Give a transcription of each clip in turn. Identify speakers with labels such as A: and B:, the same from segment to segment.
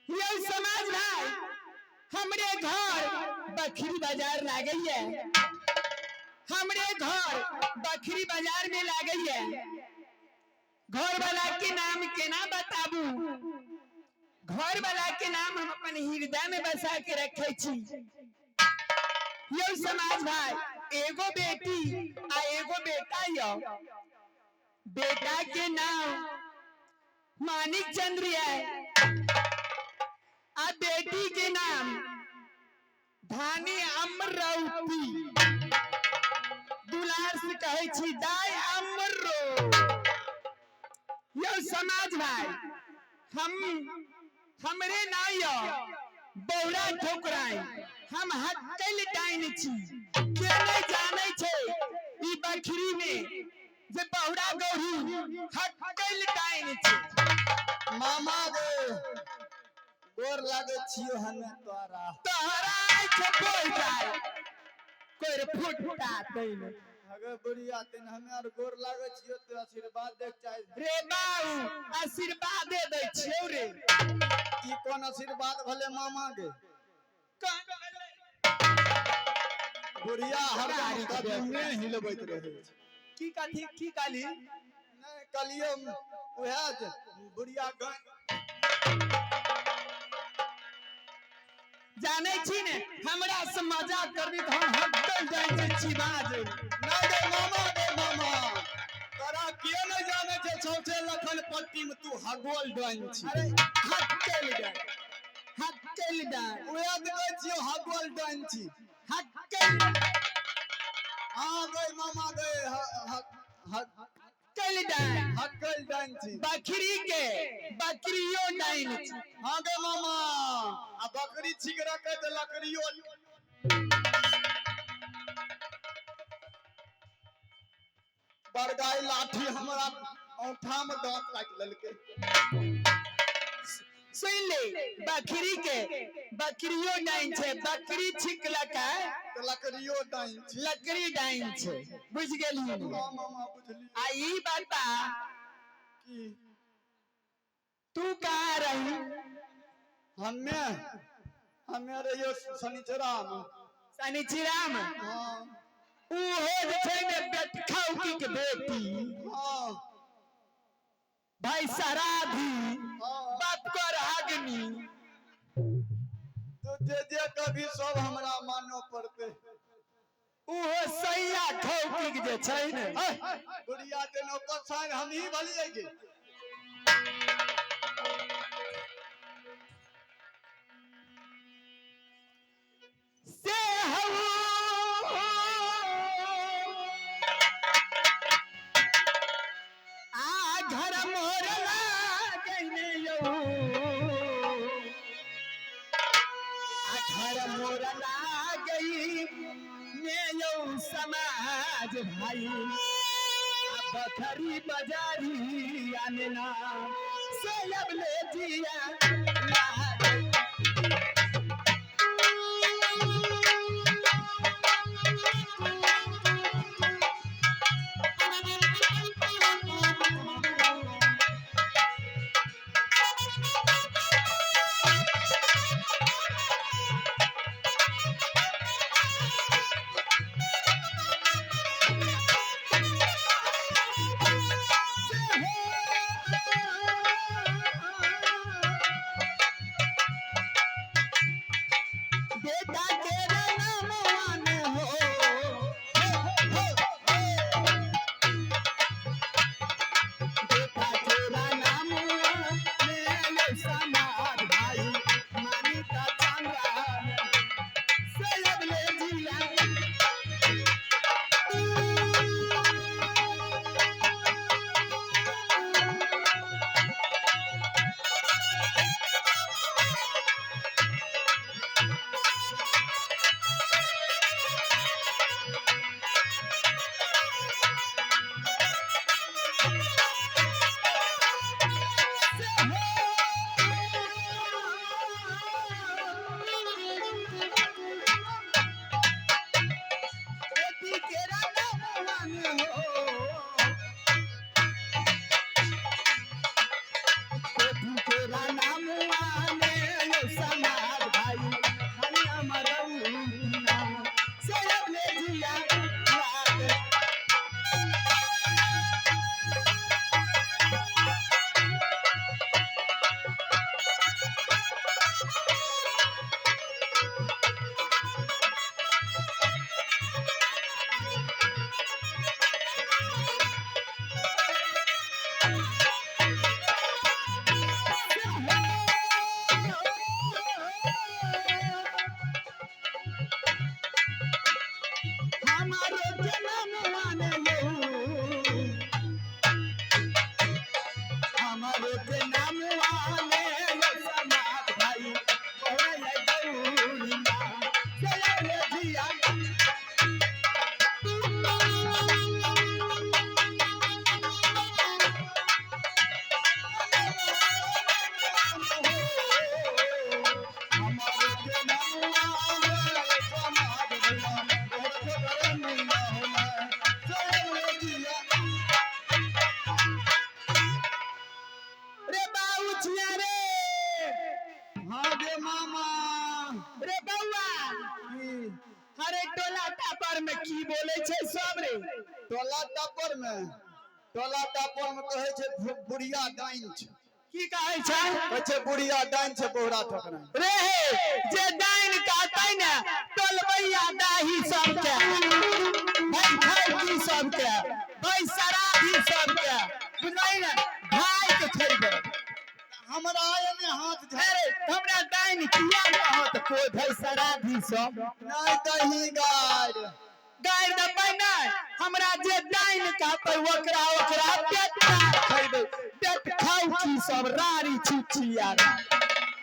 A: यौ समाज भाई, हमरे घर बखरी बाजार लागैया। हमरे घर बखरी बाजार में लागैया। घर वाला के नाम केना बताबू? घर वाला के नाम हम अपन हृदय में बसा के रखे छी। यौ समाज भाई, एगो बेटी आ एगो बेटा यौ। बेटा के नाम मानिक चंद्र है आ बेटी के नाम धानी अमरौती। दुलार से कहै छी दाय अमरो। यौ समाज भाई, हम हमरे ना यौ बौरा ठोकराई, हम हक्कल डाइन छी। के नहीं जानै छै ई बखरी में जे बहुरा गौरी हक्कल डाइन छै।
B: मामा गे, गोर लागै छियो हमे तोरा।
A: तोहरा आँखि बोल जाय कोइ फुटा तैन।
B: अगर बुढ़िया तेन हमे आर गोर लागै छियो तो आशीर्वाद देख चाहे।
A: रे बाऊ, आशीर्वादे दै छियौ रे।
B: ई कोन आशीर्वाद भले मामा गे? बुढ़िया हरदम कदमे हिलबैत रहै छै।
A: की कथी की कहली?
B: नहि कहलियो उएह जे बुढ़िया गाय
A: जानै छी ने हमरा से मजाक करबी तऽ हम हटल जाइ छै छी बाज।
B: नहि गे मामा, गे मामा, तोरा के नहि जानै छै सौंसे लखन पट्टी में तू हगोल डाइन छी।
A: अरे हटल डाइन, हटल डाइन।
B: उएह तऽ कहै छियौ हगोल डाइन छी।
A: हटल।
B: हाँ गे मामा गे,
A: हटल डाइन,
B: हकल डाइन छी।
A: बकरी के बकरियो डाइन छी।
B: हाँ गे मामा, आ बकरी छिक रखे तऽ लकड़ियो। बरगाई लाठी हमरा औंठा में दांत काटि लेलकै।
A: सुन ले, बकरी के बकरियो डाइन छै, बकरी छिकलक
B: तऽ लकड़ियो डाइन छी,
A: लकड़ी डाइन छै। बुझि गेलही?
B: हाँ मामा, बुझलियै।
A: आ ई बता
B: की?
A: तू कहाँ रही?
B: हमे हमे रहियो शनिचरा में।
A: शनिचरा में?
B: हाँ।
A: उहो जे छै ने बेटखौकी के बेटी।
B: हाँ।
A: भाई सराधी।
B: हाँ।
A: बाप कर अग्नि।
B: तो जे जे कभी सब हमरा मानो पड़ते।
A: उहो सैया खौकी के जे छै ने।
B: बुढ़िया तेन ओकर साइन हमही भलियै गे।
A: से हऊ आ घर मोर लागैने यौ, आ घर मोर लागई ने यौ समाज भाई, आ बखरी बजारी आनना से अब ले जिया लागे। हो। कोठी तोरा नाम आने यो समाज भाई धनिया मरौना से अबले जिया लागे। हमारो जन्म आने यो, हमारो जन्म आने यो समाज भाई बोले गौरी माँ से अबले जिया। रे बाऊ छिया रे।
B: हाँ गे मामा।
A: रे बौआ, अरे टोला टापर में की बोले छै सब रे?
B: टोला टापर में, टोला टापर में कहै छै बुढ़िया डाइन छै।
A: की कहै छै?
B: कहै छै बुढ़िया डाइन छै बोहरा ठकराइन।
A: रे हे, जे डाइन कहतै ने टोलबैया डाही सबके, भाई भाई सबके, भाई शराबी सबके, बुझलै ने, भाई के खेबै।
B: हमरा एने हाथ
A: अरे हमरा डाइन किया कहत कोई भाई शराबी सब?
B: नहीं दही गाड़।
A: गारि देबै नहि, हमरा जे डाइन कहतै ओकरा ओकरा पेट खेबै। पेट खाउ की सब रारी छुच्छी यार,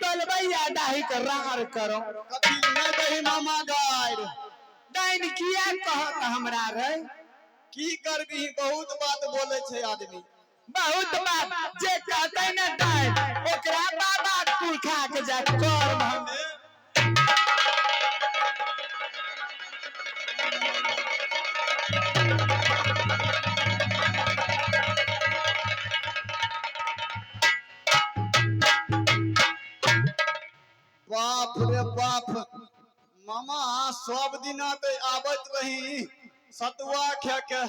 A: टोलबैया डाही के रार करो।
B: कथी नहीं दही मामा गाड़?
A: डाइन किया कहत हमरा रे?
B: की करबी, बहुत बात बोले छै आदमी।
A: बहुत बात जे कहतै ने डाइन ओकरा बाबा पुरखा के जा कर हम।
B: बाप रे बाप मामा, सब दिना ते आबत रही सतुआ खे के,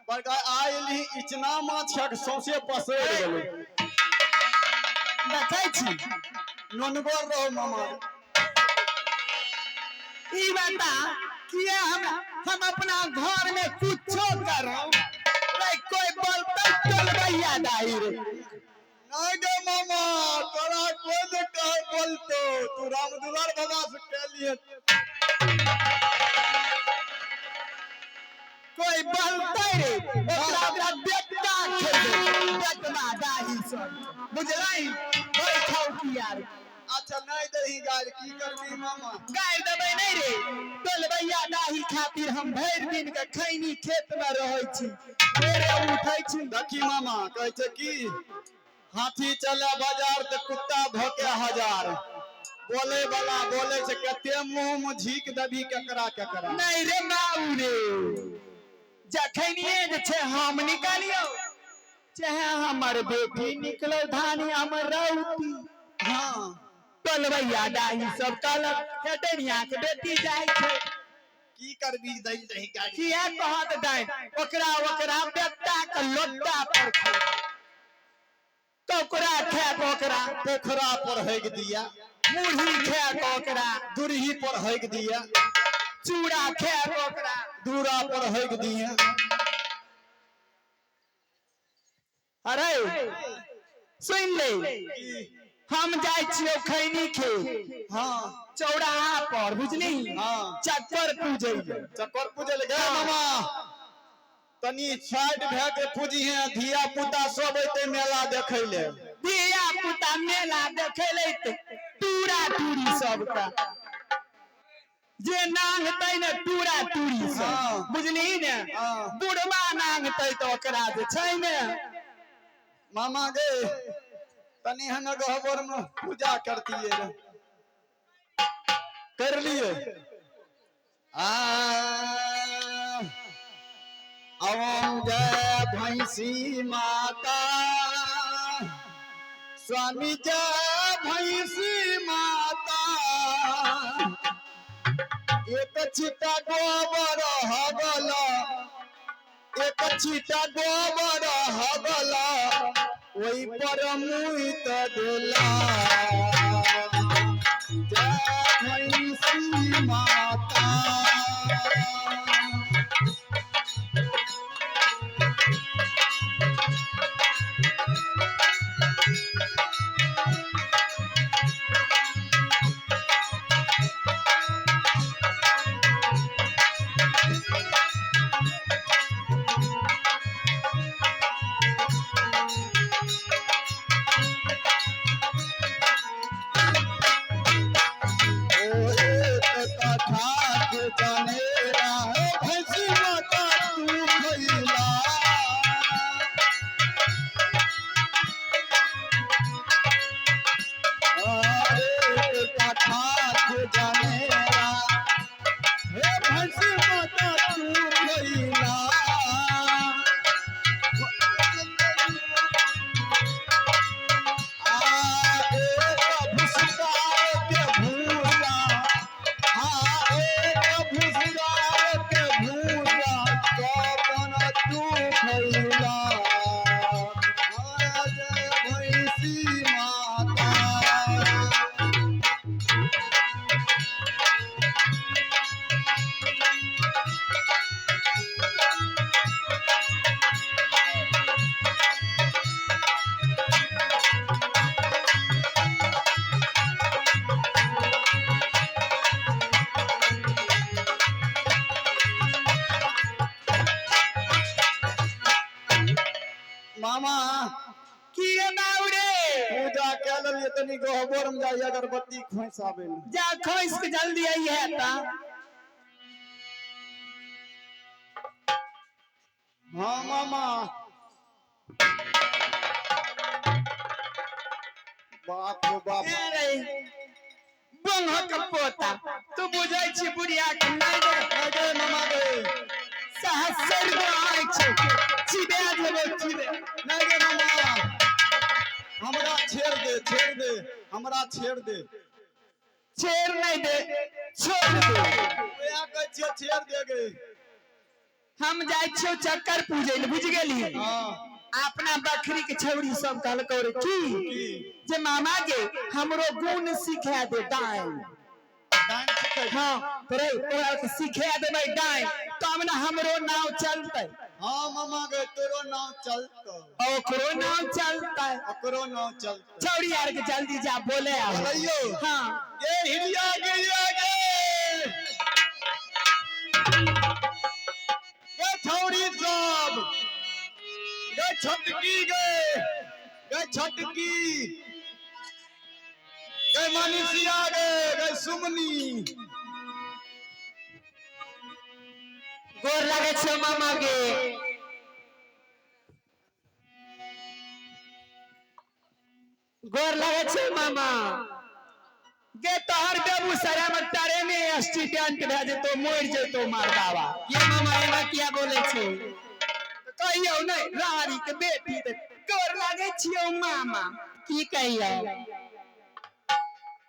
B: बड़का आयल इचना माछ के सौंसे पसरि गेलै।
A: देखै छी।
B: नोनगर रहो मामा।
A: ई बता किया हम अपना घर में कुछो करो रे, कोई बोलतै टोलबैया डाही रे?
B: नहीं गे मामा, तोरा कोई नहीं कह बोलतो, तू रामदुलार बाबा से कह लिए।
A: कोई बोलतै रे ओकरा ओकरा बेटा खेबै, बेटवा डाही सब, बुझलै? कोई खाउ की यार।
B: अच्छा नहीं दही गाड़, की करबी मामा?
A: गारि देबै नहि रे, टोलबैया डाही खातिर हम भरि दिन के खैनी खेत में रहै छी, भोरे उठै छी।
B: देखी मामा, कहै छै की हाथी चले बाजार तऽ कुत्ता भोके हजार। बोले वाला बोले छै, कते मुंह में झीक देबी केकरा केकरा।
A: नहीं रे माऊ रे, जखनिए जे छै हम निकालियौ, चाहे हमर बेटी निकलो धानी हमर रौती।
B: हाँ
A: टोलबैया डाही सब कहलक हे डनिया के बेटी जाइ छै।
B: की करबी दही दही गाड़ी?
A: किया कहत डाइन? ओकरा ओकरा बेटा के लोटा पर खाइ, ककरा खाए के ओकरा
B: पोखरा पर हेग दिया,
A: मुरही खाए के ओकरा
B: दुरही पर हेग दिया,
A: चूड़ा खाए के ओकरा
B: दूरा पर हेग दिया।
A: अरे सुन ले, हम जाइ छियौ खैनी खे।
B: हाँ
A: चौराहा पर, बुझली?
B: हाँ।
A: चक्कर पूजै ले।
B: चक्कर पूजै ले गए मामा, तनी साइड भए के पूजी है, धिया पुता सब एते मेला देखै ले।
A: धिया पुता मेला देखै ले टूरा टूरी सबका जे नांगतै ने टूरा टूरी सब।
B: हाँ।
A: बुझली ने?
B: हाँ।
A: बुढ़वा नांगतै तऽ ओकरा जे छै ने।
B: मामा गे, तनी हम गहबर में पूजा करतिए रे, कर लिए। आ ओम भैंसी माता, स्वामी जय भैंसी माता। एक छिटा गोबर हगला, एक छिटा गोबर हगला, ओहि पर मुइत देला। जय भैंसी माता। ओ एक कथा के जनेरा, हे भैंसी माता तू खैला। अरे एक कथा के जनेरा, हे भैंसी माता तू खैला। आ एक भुसकार के भूसा, हाँ एक भुसकार के भूसा, कौन तू खैला। हाँ जय भैंसी माता। मामा
A: की रे बाउरे,
B: पूजा कए लेलियै, तनी गहबर में जाइए अगरबत्ती खोंसि आबै लए।
A: जा खोइस के जल्दी आई है ता।
B: हाँ मामा। बाप रे बाप।
A: अरे बंगक पोता, तू बुझै छी बुढ़िया के नहीं देख।
B: नहीं गे मामा गे।
A: सहस्र गो आँखि छै, चिबे देबो चिबे।
B: नहीं गे मामा, हमरा छेड़ दे, छेड़ दे, हमरा छेड़ दे।
A: छेड़ नहीं दे, छोड़ दे।
B: वएह कहै छियै छेड़ दे गे।
A: हम जाइ छियौ चक्कर पूजै लए, बुझि गेली?
B: हाँ।
A: अपना बकरी के छौरी सब कहलकौ रे की
B: की?
A: जे मामा गे हमरो गुण सिखा दे डाइन।
B: डाइन सिखै?
A: हाँ तो रे तोरा के सिखा देबै डाइन, तब ने हमरो नाव चलतै।
B: हाँ मामा गे, तोरो नाम चलतौ।
A: ओकरो नाव चलतै।
B: ओकरो नाम चलतौ।
A: छौरी आर के जल्दी जा बोले आओ।
B: बोलैयौ?
A: हाँ।
B: गे हिरिया गिरिया गे, गे छौरी सब, गे छटकी गे, गे छटकी गे, मनीषिया गे, गे सुमनी।
A: गोर लागे छौ मामा गे। गोर लागे छौ मामा गे। तोहर बेगूसराय में ट्रेने एक्सीडेंट भए जेतो, मरि जेतो मर्दावा।
C: ये मामा एना किया बोले छे?
A: कहियौ नहि रानी के बेटी दे। गोर लागे छियौ मामा।
C: की कहियो?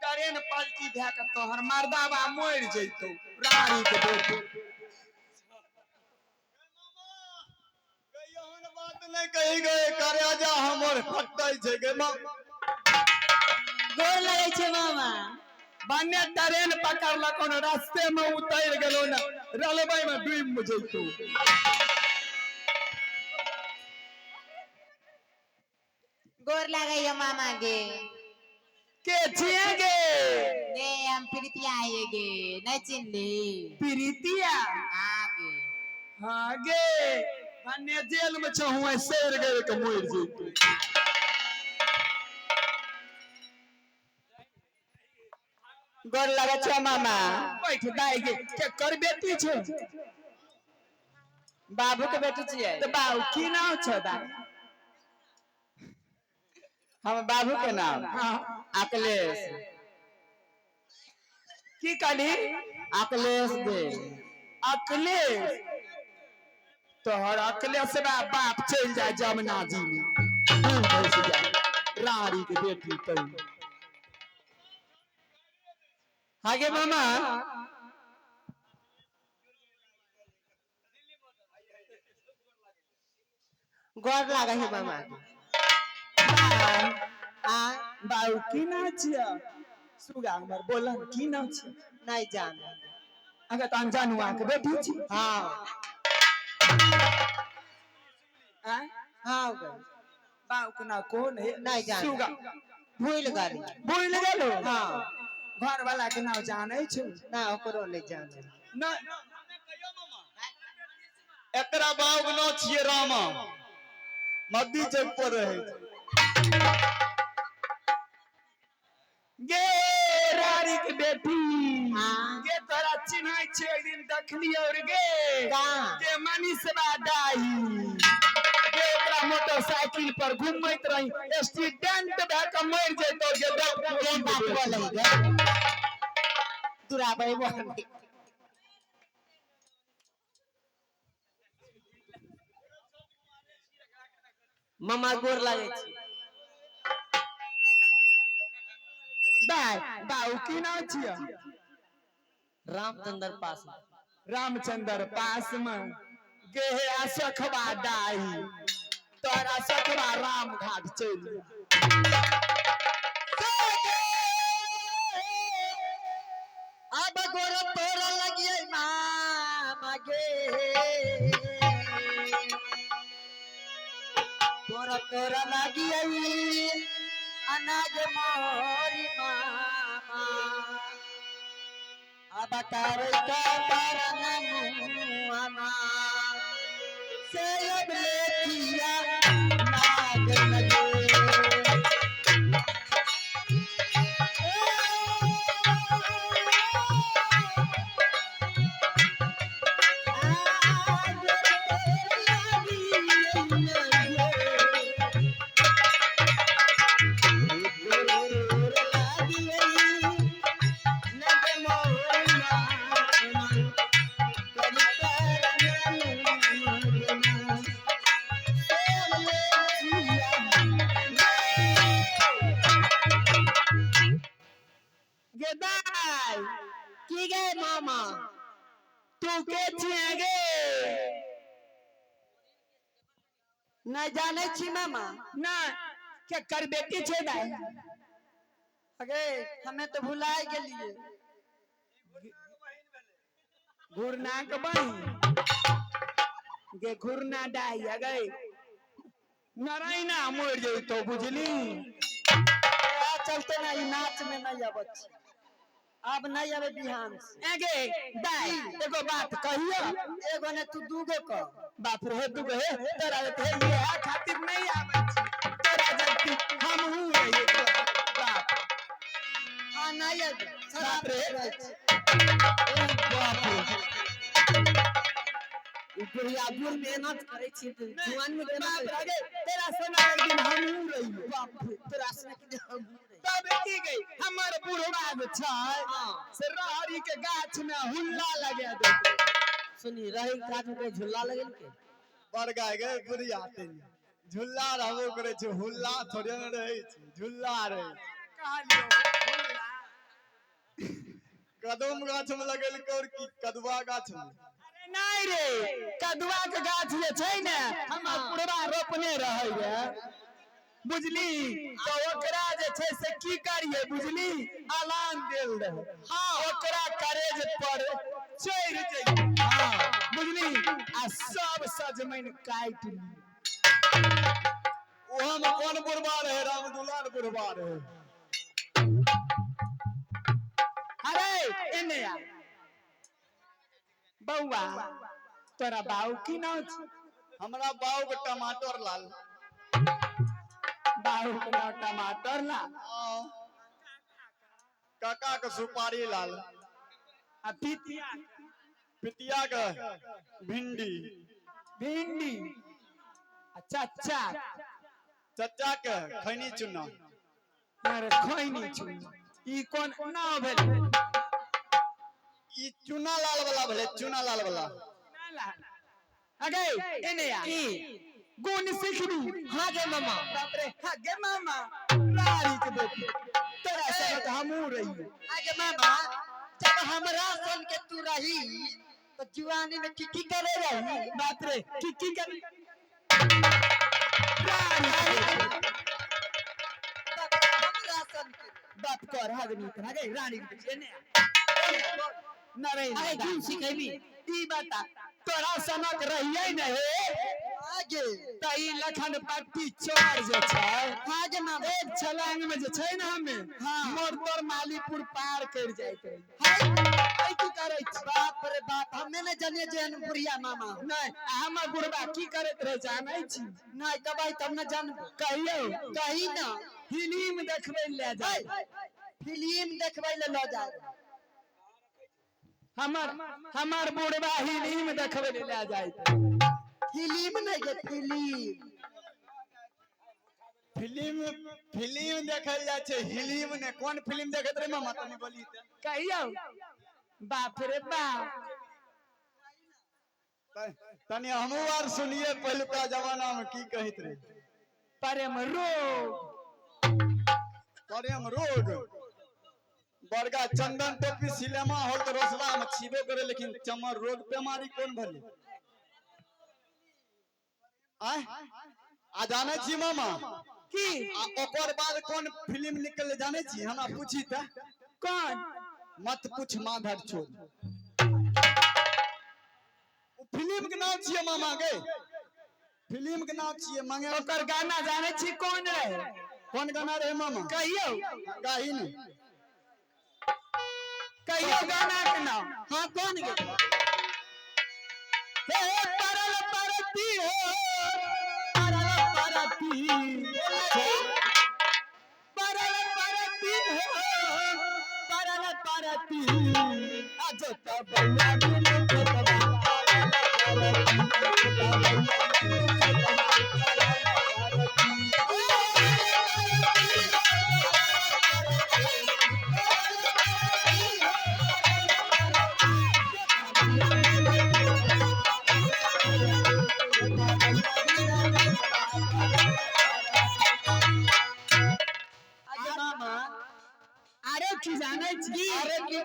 A: ट्रेन पलटी भए के तोहर मर्दावा मरि जेतो, रानी के बेटी।
B: एहन बात नहि कही गे, करेजा हमर फटै छै गे माँ।
C: गोर लगे छे मामा।
A: बन्ने ट्रेन पकड़लक ने, रास्ते में उतरि गेलो ने, रेलवे में डूबि जेतो।
C: गोर लागे ये मामा गे।
A: के छियै गे?
C: गे हम प्रीतिया आइए गे, नहीं चिन्हली?
A: प्रीतिया?
C: हाँ गे।
A: हाँ गे, भन्ने जेल में छहुआ सड़ गए के मरि जेतो।
C: गोर लगे छो मामा।
A: बैठ दाइ गे, केकर बेटी छौ?
C: बाबू के बेटी छियै।
A: तऽ बाबू की नाम छौ दाइ?
C: हम बाबू के नाम
A: हाँ।
C: अखिलेश।
A: की कहली?
C: अखिलेश दे।
A: अखिलेश। तोहर अकलेसबा बाप चलि जाय जमुना जी में दूर भैंस जाय राड़ी के बेटी तई। आगे मामा
D: गोर लागे है मामा के। आ
A: बाऊ की नाम छियै? सुगा हमर बोलन की नाम छियै?
D: नहीं जाने।
A: अगर तो अनजान हुआ के बेटी छी।
D: हाँ।
A: आँय?
D: हाँ गए।
A: बाऊ के नाम कोन है?
D: नहीं जाने।
A: सुगा
D: भूल गई।
A: भूल गेलो?
D: हाँ।
A: घर वाला के नाम जानै छौ?
D: ना ओकरो नहीं जाने।
A: ना।
B: एकरा बाप के नाम छियै रामा, मद्दी चौक पर रहै छै।
A: गे रारी के बेटी।
D: हाँ।
A: गे तोरा चिन्है छै, एक दिन देखलियौ रे गे।
D: कहाँ?
A: गे मनीषबा डाही गे, ओकरा मोटरसाइकिल पर घुमैत रही, एक्सीडेंट भए के मरि जैतौ गे।
C: के बात बोलै गे दुराबै बोलै। मामा गोर लागै छी।
A: बाय बाऊ की नाम छियै?
C: रामचंद्र पास।
A: रामचंद्र पास में गे हे अशोकबा डाही, तोरा अशोकबा राम घाट चलि।
D: अब गोर तोरा लगिए मामा गे, तोरा तोरा लगिए अनाज मोरी मामा। अब तारे का परन मुआना से अब लेतिया नाग लगे।
A: गे दाई।
D: की गे मामा?
A: तू के छियै गे?
D: नहीं जाने छी मामा।
A: ना के कर बेटी छै दाई?
D: अगे हमें तो भुलाए गेलिए।
A: घुरना के बहिन गे, घुरना डाई अगे नारायणा मर जैतो बुझली।
D: आ चलते ना, ई नाच में नहीं आवत छी, अब नहीं आवे बिहान से।
A: आगे दाई एगो बात कहियो।
D: एगो ने तू दूगो कह।
A: बाप रे तू कहे तोरा हे ये खातिर नहीं आवे छी, तोरा जबकि हमहू रहिए बाप।
D: हाँ नहीं आवे।
A: बाप रे।
D: बाप रे।
C: बुढ़िया बूढ़ मेहनत करै छी तऽ जुआन में केना
A: बाप
C: करै
A: रे तेरा सना एक दिन हमहू रहिए।
C: बाप रे तोरा सना के हम
A: तब की गई हमर बुढ़वा जे छै
C: हाँ।
A: से रहरी के गाछ में हुल्ला लगा देते।
C: सुनी रही गाछ में कोई झूला लगेल के
B: बड़ गाय गे बुढ़िया तेरी, झुल्ला रहबो करै छै, हुल्ला थोड़े ने रहै छै, झुल्ला रहै छै।
A: कहलियौ हुल्ला।
B: कदम गाछ में लगेलकै और की कदुआ गाछ में?
A: अरे नहीं रे, कदुआ के गाछ जे छै ने हमर बुढ़वा रोपने रहै रे बुझली, तो ओकरा जे छै से की करिए बुझली, अलान देल रहे। हाँ ओकरा करेज पर चढ़ जइए। हाँ बुझली, आ सब सजमनि काटि ली।
B: ओहा में कोन बुढ़बा रहे? रामदुलार बुढ़बा रहे।
A: अरे एने आ बौआ, तोरा बाऊ की नाम छै?
B: हमरा बाऊ के टमाटर लाल।
A: बाऊ के नाम टमाटर लाल?
B: हाँ। काका के सुपारी लाल।
A: आ पितिया?
B: पितिया के भिंडी।
A: भिंडी। आ चचा?
B: चचा के खैनी चुना।
A: अरे खैनी चुना ई कोन नाम भेल?
B: ई चुना लाल वाला भेलै, चुना लाल वाला।
A: चुना लाल। अगे एने आ।
C: की?
A: गुण सिखबी?
C: हाँ गे मामा।
A: बाप रे, हाँ गे मामा, रानी के बेटी तोरा संग हमहूँ रही।
D: आगे मामा, जब हमरा सन के तू रही तो जुआनी में की की करे रही?
A: बाप रे, की की करे रानी के बेटी।
D: बाप रे, हमरा सन के
A: बाप कर हगनी कर। अगे रानी के बेटी एने आ। नरेंद्र
C: अरे गुण सिखेबी?
A: ई बता, तोरा सनक रहियै ने हे?
D: आगे।
A: त ई लखन पट्टी चोर जे छै,
D: आगे मामा।
A: एक छलांग में जे छै ने हमे
D: हाँ।
A: मोर तोर मालीपुर पार कर जाइत रही।
D: हाय,
A: आई की करै छी?
D: बाप रे बाप, हमे ने जानिए जे एहन बुढ़िया मामा हो।
A: नहि, आ हमर बुढ़बा की करैत रहे जानै छी?
D: नहीं कबाई तब न जानबो।
A: कहियौ?
D: कही ना।
A: फिल्म देखबै ले जाय।
D: फिल्म देखबै ले ल जाए।
A: हमर हमर बुढ़बा फिल्म देखबै ले जाय।
D: फिल्म नहीं गे, फिल्म।
B: फिल्म फिल्म देखल जाइ छै, हिलिम ने। कोन फिल्म देखैत रहे मामा, तनी बोली तऽ।
A: कहियौ? बाप रे बाप।
B: तनी हमहूँ आर सुनिए, पहिलुका जमाना में की कहैत रहे।
A: प्रेम रोग।
B: प्रेम रोग। बड़का चंदन टोपी सिनेमा हॉल तऽ रोसड़ा में छिबे करे, लेकिन चमर रोग बीमारी कोन भेलै? आय आ जानै छी मामा?
A: की?
B: आ ओकर बाद कोन फिल्म निकललै जानै छी? हमरा पूछी तऽ।
A: कोन?
B: मत पूछ माधर चोद, ओ फिल्म के नाम छियै मामा गे, फिल्म के नाम छियै मंगे।
A: ओकर गाना जानै छी कोन रहे?
B: कोन गाना रहे मामा?
A: कहियौ?
B: गाही ने।
A: कहियौ गाना के नाम?
C: हाँ, कौन गे?
A: हे परल परती हो, परल परती, परल परती हो, परल परती, आज तो बल्ला मिले तो।
D: आगे मामा।
A: अरे की जानै छी?
D: अरे की?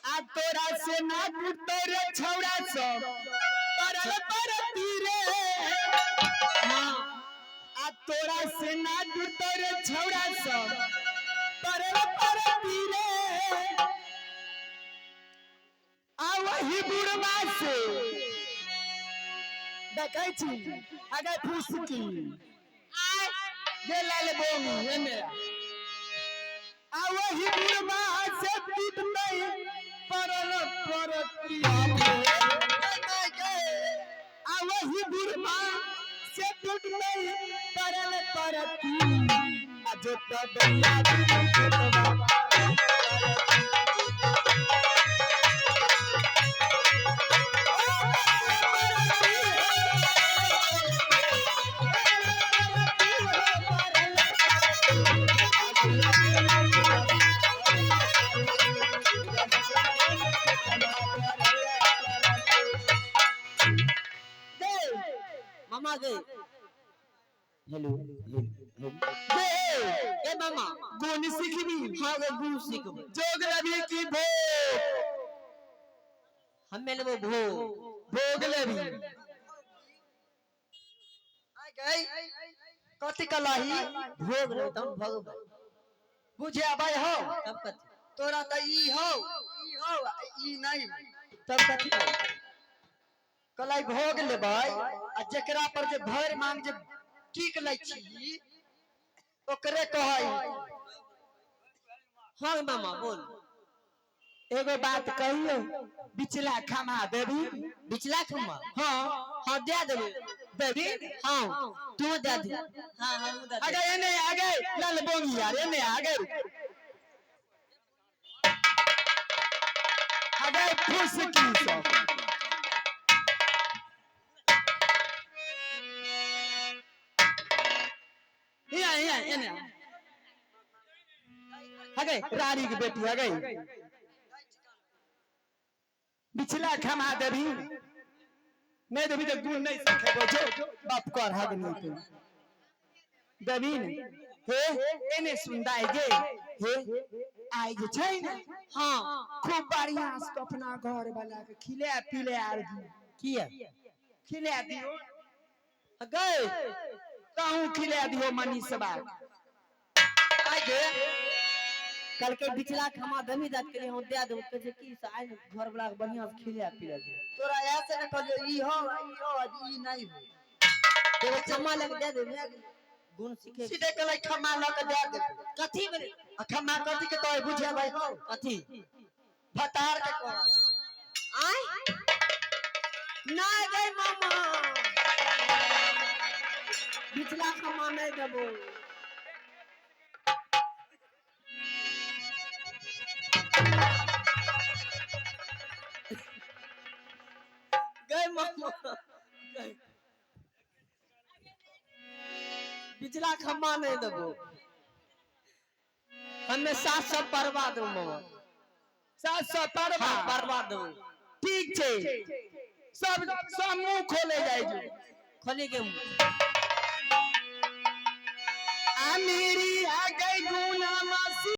A: आ तोरा से ना टूटतो रे छौड़ा सब, परल परती रे।
C: हाँ।
A: आ तोरा से ना टूटतो रे छौड़ा सब, परल परती रे। आ वही बुढ़वा से देखै छी अगर फुसकी गे लाल बोमी एने। आ वही बुढ़वा से टूटतै परल परती। आ वही बुढ़वा से टूटतै परल परती, आ जोत बइया खेतवा।
C: मामा गे। हेलो।
A: गे।
C: ए मामा।
A: गुण सिखबी?
C: हाँ गे, गुण सीखबो।
A: जोग लेबी की भोग?
C: हमें लेबो भोग।
A: भोग लेबी?
D: आ गई कथी कलाही?
C: भोग लेबो तब भोग।
D: बुझे आबै हो।
C: तब कथी?
D: तोरा तऽ ई हो, ई हो, आ ई नहीं।
C: तब कथी?
D: कलाई भोग लेबै आ जेकरा पर जे भरि मांग जे टीक लै छी ओकरे कहै।
C: हाँ मामा, बोल।
A: एगो बात कहियो, बिचला खमा देबी?
C: बिचला खम्मा?
A: हाँ।
C: हाँ, दे देबो।
A: देबी?
C: हाँ, तू दे दे। हाँ, हम दे दे।
A: अगे एने आ गए लाल बोंगी यार, एने आ गए। अगे फुसकी सब हिया हिया एने आ। अगे रानी की बेटी, अगे बिचला खमा देबी? नहीं देबी तो गुण नहीं सिखेबो जो बाप कर हग नहीं तो देबी ने हे एने सुनदाय गे हे आइ जे छै ने।
E: हाँ।
A: खूब बढ़िया से तो अपना घर वाला के खिले पिले आर दी।
E: किया?
A: खिले दियो।
E: गए।
A: कहूँ खिले दियो मनीषवा।
D: आइ गे।
E: कल के बिचला खमा दमी दात के लिए हम दे देबो, कहै छै की से आइ घर वाला के बढ़िया से खिला पिला दे।
D: तोरा ऐसे न कहलियो ई हो ई हो आ ई नहीं हो।
E: एगो खमा लग दे देबे गुण सीखे।
D: सीधे कहलै खमा लऽ के दे देबो।
E: कथी भेलै?
D: आ खमा कथी के कहै बुझेबै हौ?
E: कथी?
D: भतार के कहै।
E: आय नहीं गई मामा, बिचला खमा नहीं देबो। गई मामा गई। बिचला खम्मा नहीं देबो, हमें 700 परवा देबो मामा।
A: 700 परवा?
E: हाँ, परवा देबो।
A: ठीक छै, सब सब मुंह खोले जाइ जो।
E: खोले के मुंह।